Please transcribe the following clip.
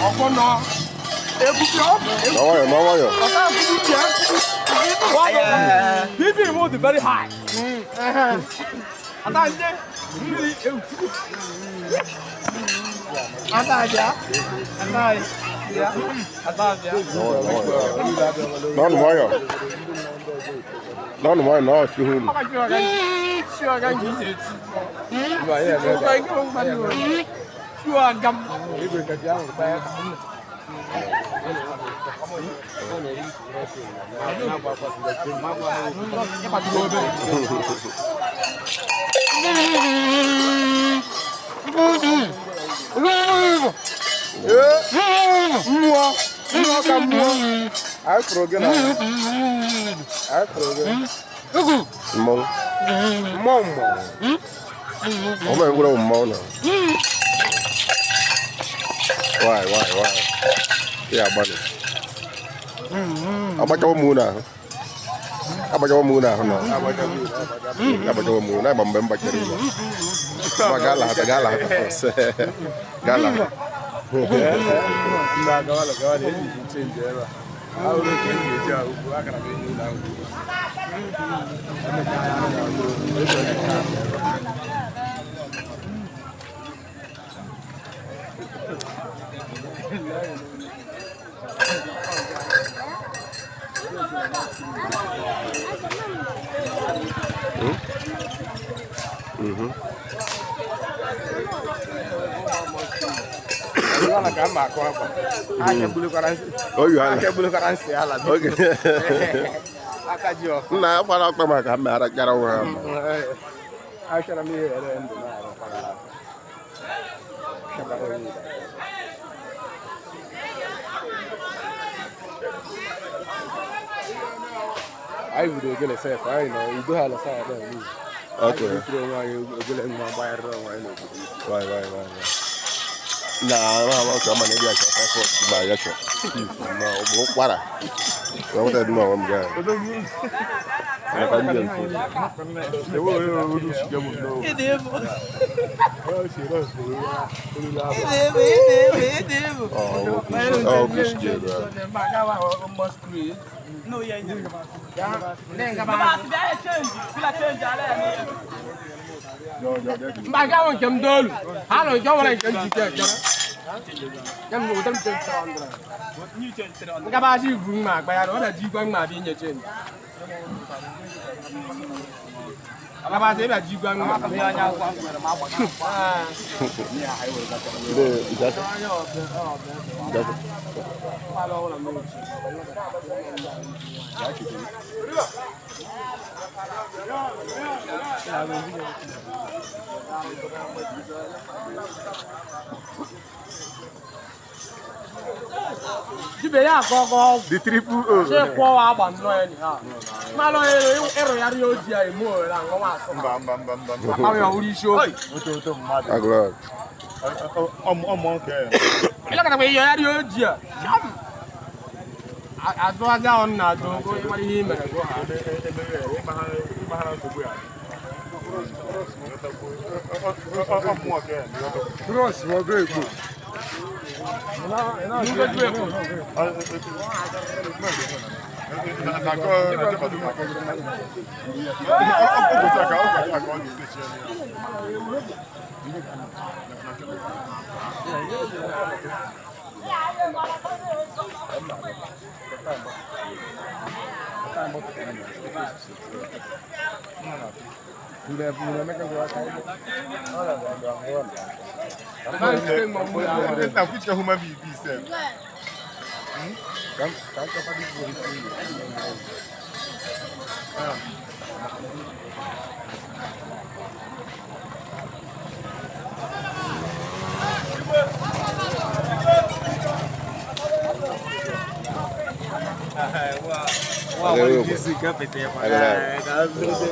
Ọkpọnọ. Ebubi ọ. N'ọnwayọ, n'ọnwayọ. Ọ̀tá àkúrú tiẹ̀. BP mu dị very high. Ata nje mmiri ewu. Ata abịa. Ata abịa. Ata abịa. N'ọnụ nwayọ. N'ọnụ nwayọ, n'ọ chukwu unu. Ṣé ọ̀gá yìí ṣe ti? Ṣé ọ̀gá yìí ṣé ọ̀gá m? Mmụọ mmụọ ka mmụọ anyị fụrụ gị na anyị fụrụ gị. Mmọnwụ. Mmụọ mmụọ. Ọ mere mkpụrụ mmọnwụ na. Why, why, why? Ị agbalị. Agbachawa m unu ahụ. Agbachawa m unu ahụ na. Agbachawa m unu agba mgbe m gbachara igwe. Ma gaa lahata, gaa lahata first. Gaa lahata. Mgbe agawala gawala eji ji change ebe a ahụrụ ka eji eji ahụ akara m enyi ụlọ ahụ. Emechaa ya, ahụ ga-agụ ego ole ka ahụ ebe a. Ala ka mma akụ akwa. Aka gbulekwara nsị. Oyi ala. Aka gbulekwara nsị ala. Biko. Oge. Aka ji ọkụ. Nna akwara ọkpa maka mma ara gara nwa ha. Achọrọ m ihe ere ndụ na-arụ kwara ahụ. Chabara onye Igbo. Anyị buru ogele sef, anyị nọ udo ha lọsa ya ebe a. Okay. Anyị butere onwe anyị ogele nwa gbanyere onwe anyị n'obodo. Why, why, why, why? Na ma ma ka ma na bi acha ka fọ ma ya chọ. Ma ọ bụ kwara. Wa wata duma wa mga. Na ka ndi mfu. Ewo ewo olu shige mu no. Ọ si rọ si olu la. Oh, okay. Oh, okay, shige bro. No, yeah, yeah. Mba ga nke m dolu. Ha nọ nke nwere nke njike ekere. Nke m wetara m change 300. Nke ba ji vu mma agba ya na ọ na-ji igwe mma abịa inye change. Alaba sị ịbịa ji igwe mma. Ah. Ide ijasa. Ijasa. Jibe ya akọ ọgwụ. The triple O. Ṣé kwọ wa agba nnọọ ya ni ha? Mmalụ ịrụ ya rie oji ya emu ohere aṅụ nwa asụ. Mba mba mba mba mba. Akpa ya ọhụrụ isi okwu. Oto oto mmadụ. Agụrụ. Ọmụ nke ya. Ịlọkọtakwa ihe ya rie oji a. Cham! Azụ azụ ahụ m na-azụ go ịmara ihe i mere go ha. Ịma ha na nsogbu ya. Ọmụ nke ya. Bros wọ go Igbo. Ngozi ekwu. Na which human being be sef? Agụrụ.